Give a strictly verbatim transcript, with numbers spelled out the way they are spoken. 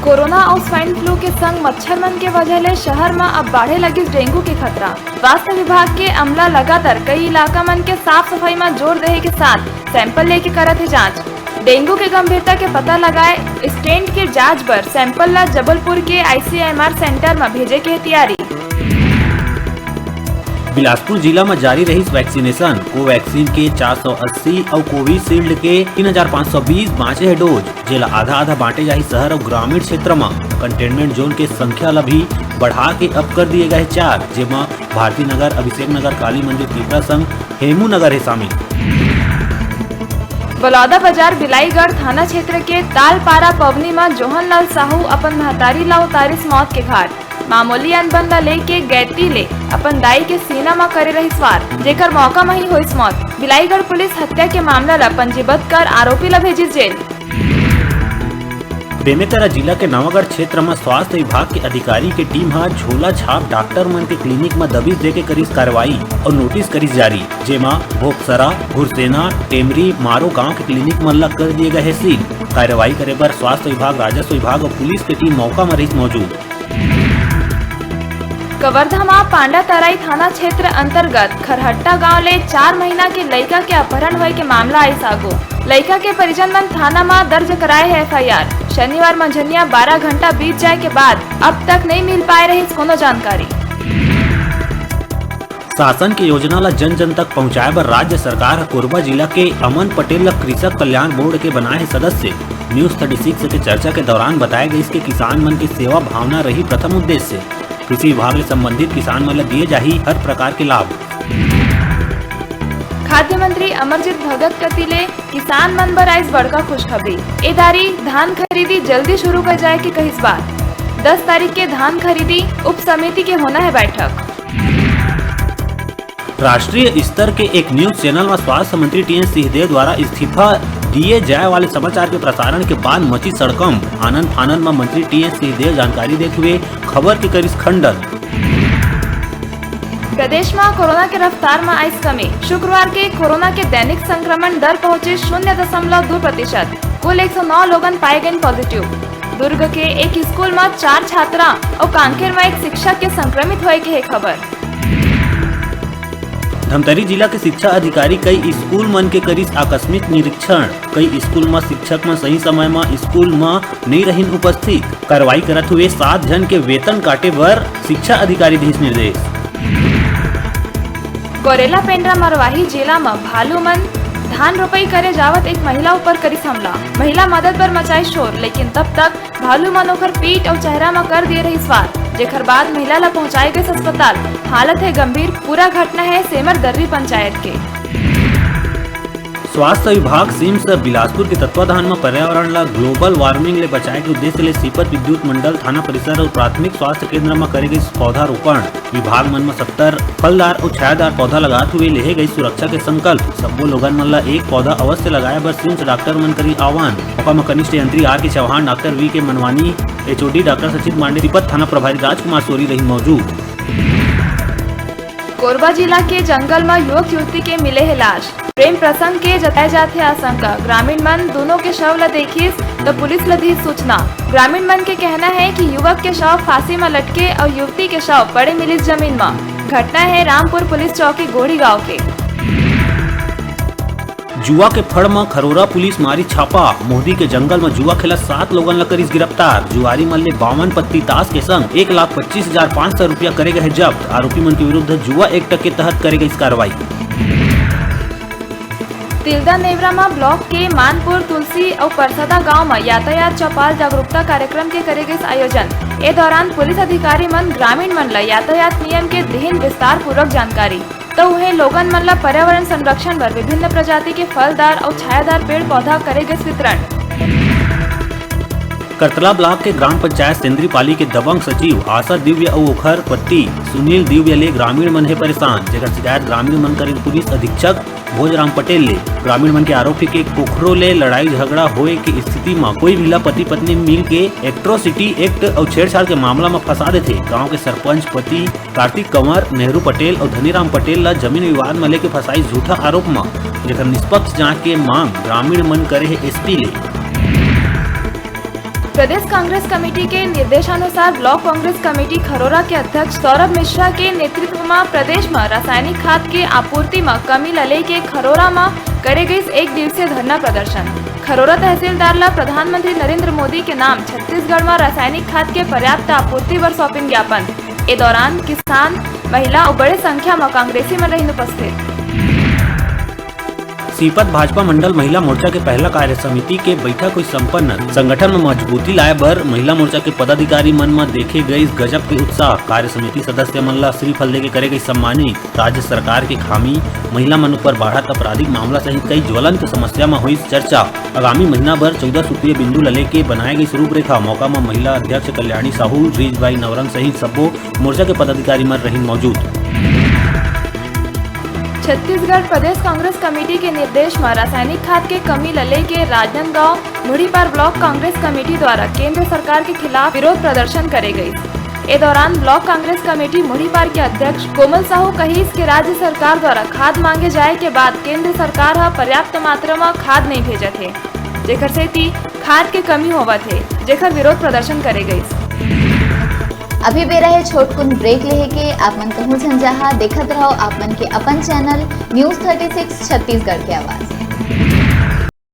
Corona अउ swine flu के संग मच्छर मन के वजह ले शहर म अब बाढ़े लगिस डेंगू के खतरा। स्वास्थ्य विभाग के अमला लगातार कई इलाका मन के साफ सफाई म जोर देहे के साथ सैंपल लेके करत हे जांच। डेंगू के गंभीरता के पता लगाए स्ट्रेन के जांच बर सैंपल ला जबलपुर के आईसीएमआर सेंटर म भेजे के तियारी। बिलासपुर जिला म जारी रहिस वैक्सीनेशन। कोवैक्सीन के चार सौ अस्सी अउ कोविशील्ड के तीन हजार पाँच सौ बीस बांचे हे डोज, जेला आधा-आधा बांटे जाही शहर अउ ग्रामीण क्षेत्र म। कंटेनमेंट जोन के संख्या ल भी बढ़ा के अब कर दिए गए हे चार, जेमा भारती नगर, अभिषेक नगर, काली मंदिर, पिपरा संग हेमू नगर हे शामिल। बलौदा बाजार बिलाईगढ़ थाना क्षेत्र के तालपारा पवनी म जोहन लाल साहू अपन महतारी ला उतारिस मौत के घाट। मामूली अनबन ला लेके गैती ले अपन दाई के सीना म करे रहिस वार, जेकर मौका म ही होइस मौत। बिलाईगढ़ पुलिस हत्या के मामला ला पंजीबद्ध कर आरोपी ला भेजिस जेल। बेमेतरा जिला के नवागढ़ क्षेत्र म स्वास्थ्य विभाग के अधिकारी के टीम ह झोला छाप डॉक्टर मन के क्लिनिक म दबिश देके करिस कार्रवाई अउ नोटिस करिस जारी, जेमा भोकसरा, घुरसेना, टेमरी, मारो गांव के क्लिनिक मन ल कर दिए गए हे सील। कार्रवाई करे बर स्वास्थ्य विभाग, राजस्व विभाग अउ पुलिस के टीम मौका म रहिस मौजूद। कवर्धा म पांडातराई थाना क्षेत्र अंतर्गत खरहट्टा गांव ले चार महीना के लइका के अपहरण होए के मामला आइस आगू। लइका के परिजन मन थाना म दर्ज कराए हे एफआईआर। शनिवार मंझनिया बारह घंटा बीत जाए के बाद अब तक नइ मिल पाए रहिस कोनो जानकारी। शासन के योजना ल जन जन तक पहुंचाए बर राज्य सरकार ह कोरबा जिला के अमन पटेल ल कृषक कल्याण बोर्ड के बनाए हे सदस्य। न्यूज थर्टी सिक्स के चर्चा के दौरान बताए गइस कि किसान मन के सेवा भावना रही प्रथम उद्देश्य। कृषि विभाग ले संबंधित किसान मन ल दिए जाही हर प्रकार के लाभ। खाद्य मंत्री अमरजीत भगत कति ले किसान मन बर आइस बड़का खुशखबरी। ए दारी धान खरीदी जल्दी शुरू कर जाए के कहिस बात। दस तारीख के धान खरीदी उप समिति के होना हे बैठक। राष्ट्रीय स्तर के एक न्यूज चैनल म स्वास्थ्य मंत्री टीएस सिंहदेव द्वारा इस्तीफा दिए जाए वाले समाचार के प्रसारण के बाद मची सड़कम। आनन फानन म मंत्री टीएस सिंहदेव जानकारी देत हुए खबर के करिस खंडन। प्रदेश म कोरोना के रफ्तार म आइस कमी। शुक्रवार के कोरोना के दैनिक संक्रमण दर पहुंचे शून्य दशमलव दू प्रतिशत। कुल एक सौ नौ लोगन पाए गए पॉजिटिव। दुर्ग के एक स्कूल म चार छात्रा अउ कांकेर म एक शिक्षक के संक्रमित होए के हे खबर। धमतरी जिला के शिक्षा अधिकारी कई स्कूल मन के करिस आकस्मिक निरीक्षण। कई स्कूल म शिक्षक मन सही समय म स्कूल म नइ रहिन उपस्थित। कार्रवाई करत हुए सात झन के वेतन काटे बर शिक्षा अधिकारी दिस निर्देश। गोरेला पेंड्रा मरवाही जिला म भालू मन धान रोपई करे जावत एक महिला ऊपर करिस हमला। महिला मदद बर मचाए शोर, लेकिन तब तक भालू मन ओकर पीठ अउ चेहरा म कर दिए रहिस वार, जेकर बाद महिला ला पहुंचाए गइस अस्पताल। हालत हे गंभीर। पूरा घटना हे सेमर दर्री पंचायत के। स्वास्थ्य विभाग सिम्स बिलासपुर के तत्वाधान म पर्यावरण ला ग्लोबल वार्मिंग ले बचाए के उद्देश्य ले सीपत विद्युत मंडल थाना परिसर अउ प्राथमिक स्वास्थ्य केंद्र म करे गइस पौधारोपण। विभाग मन म सत्तर फलदार अउ छायादार पौधा लगात हुए लेहे गइस सुरक्षा के संकल्प। सब्बो लोगन मन ला एक पौधा अवश्य लगाए बर सिम्स डॉक्टर मन करी आह्वान। मौका म कनिष्ठ यंत्री आर के चौहान, डॉक्टर वी के मनवानी, एचओडी डॉक्टर सचिन पांडे, सीपत थाना प्रभारी राजकुमार सोरी रहिन मौजूद। कोरबा जिला के जंगल म युवक युवती के मिले हे लाश। प्रेम प्रसंग के जताए जात हे आशंका। ग्रामीण मन दूनों के शव ल देखिस, त पुलिस ल दिस सूचना। ग्रामीण मन के कहना हे कि युवक के शव फांसी म लटके अउ युवती के शव पड़े मिलिस जमीन म। घटना हे रामपुर पुलिस चौकी गोढ़ी गांव के। जुआ के फड़ म खरोरा पुलिस मारी छापा। मोहदी के जंगल म जुआ खेलत सात लोगन ल करिस गिरफ्तार। जुआरी मन ले बावन पत्ती ताश के संग एक लाख पच्चीस हजार पाँच सौ रुपया करे गए जब्त। आरोपी मन के विरुद्ध जुआ एक्ट के तहत करे गइस कार्रवाई। तिल्दा नेवरा म ब्लॉक के मानपुर तुलसी अउ परसदा गांव म यातायात चौपाल जागरूकता कार्यक्रम के करे गइस आयोजन। ए दौरान पुलिस अधिकारी मन ग्रामीण मन ल यातायात नियम के दिहिन विस्तार पूर्वक जानकारी। त उहें लोगन मन ल पर्यावरण संरक्षण बर विभिन्न प्रजाति के फलदार अउ छायादार पेड़ पौधा करे गइस वितरण। करतला ब्लॉक के ग्राम पंचायत सेंद्रीपाली के दबंग सचिव आशा दिव्य अउ ओखर पति सुनील दिव्य ले ग्रामीण मन हे परेशान, जेकर शिकायत ग्रामीण मन करिन पुलिस अधीक्षक भोजराम पटेल ले। ग्रामीण मन के आरोप हे कि कोखरो ले लड़ाई झगड़ा होए के स्थिति म कोई भी ला पति पत्नी मिल के एट्रोसिटी एक्ट अउ छेड़छाड़ के मामला म फंसा देथे। गांव के सरपंच पति कार्तिक कंवर, नेहरू पटेल अउ धनीराम पटेल ल जमीन विवाद म लेके फंसाई झूठा आरोप म, जेकर निष्पक्ष जांच के मांग ग्रामीण मन करे हे एसपी ले। प्रदेश कांग्रेस कमेटी के निर्देशानुसार ब्लॉक कांग्रेस कमेटी खरोरा के अध्यक्ष सौरभ मिश्रा के नेतृत्व म प्रदेश म रासायनिक खाद के आपूर्ति म कमी ल लेके खरोरा म करे गइस एक दिवसीय धरना प्रदर्शन। खरोरा तहसीलदार ल प्रधानमंत्री नरेंद्र मोदी के नाम छत्तीसगढ़ म रासायनिक खाद के पर्याप्त आपूर्ति बर सौंपिन ज्ञापन। ए दौरान किसान, महिला अउ बड़े संख्या म कांग्रेसी मन रहिन उपस्थित। सीपत भाजपा मंडल महिला मोर्चा के पहला कार्य समिति के बैठक हुई संपन्न। संगठन में मजबूती लाए बर महिला मोर्चा के पदाधिकारी मन म देखे गइस गजब के उत्साह। कार्य समिति सदस्य मन ला श्रीफल देके करे गइस सम्मानित। राज्य सरकार के खामी, महिला मन ऊपर बाढ़त आपराधिक मामला सहित कई ज्वलंत समस्या म हुई चर्चा। आगामी महीना बर चौदह सूत्रीय बिंदु ल लेके बनाए गइस रूपरेखा। मौका म महिला अध्यक्ष कल्याणी साहू, रीजबाई नवरंग सहित सब्बो मोर्चा के पदाधिकारी मन रहिन मौजूद। छत्तीसगढ़ प्रदेश कांग्रेस कमेटी के निर्देश म रासायनिक खाद के कमी ल लेके राजनांदगांव मुढ़ीपार ब्लॉक कांग्रेस कमेटी द्वारा केंद्र सरकार के खिलाफ विरोध प्रदर्शन करे गइस। ए दौरान ब्लॉक कांग्रेस कमेटी मुढ़ीपार के अध्यक्ष कोमल साहू कहिस कि राज्य सरकार द्वारा खाद मांगे जाए के बाद केंद्र सरकार ह पर्याप्त मात्रा म खाद नइ भेजत हे, जेखर सेती खाद के कमी होवत हे, जेखर विरोध प्रदर्शन करे गइस। अभी बेरा हे छोटकुन ब्रेक लेहे के। आप मन कहूं झन जहां, देखत रहो आप मन के अपन channel news thirty six Chhattisgarh के आवाज़।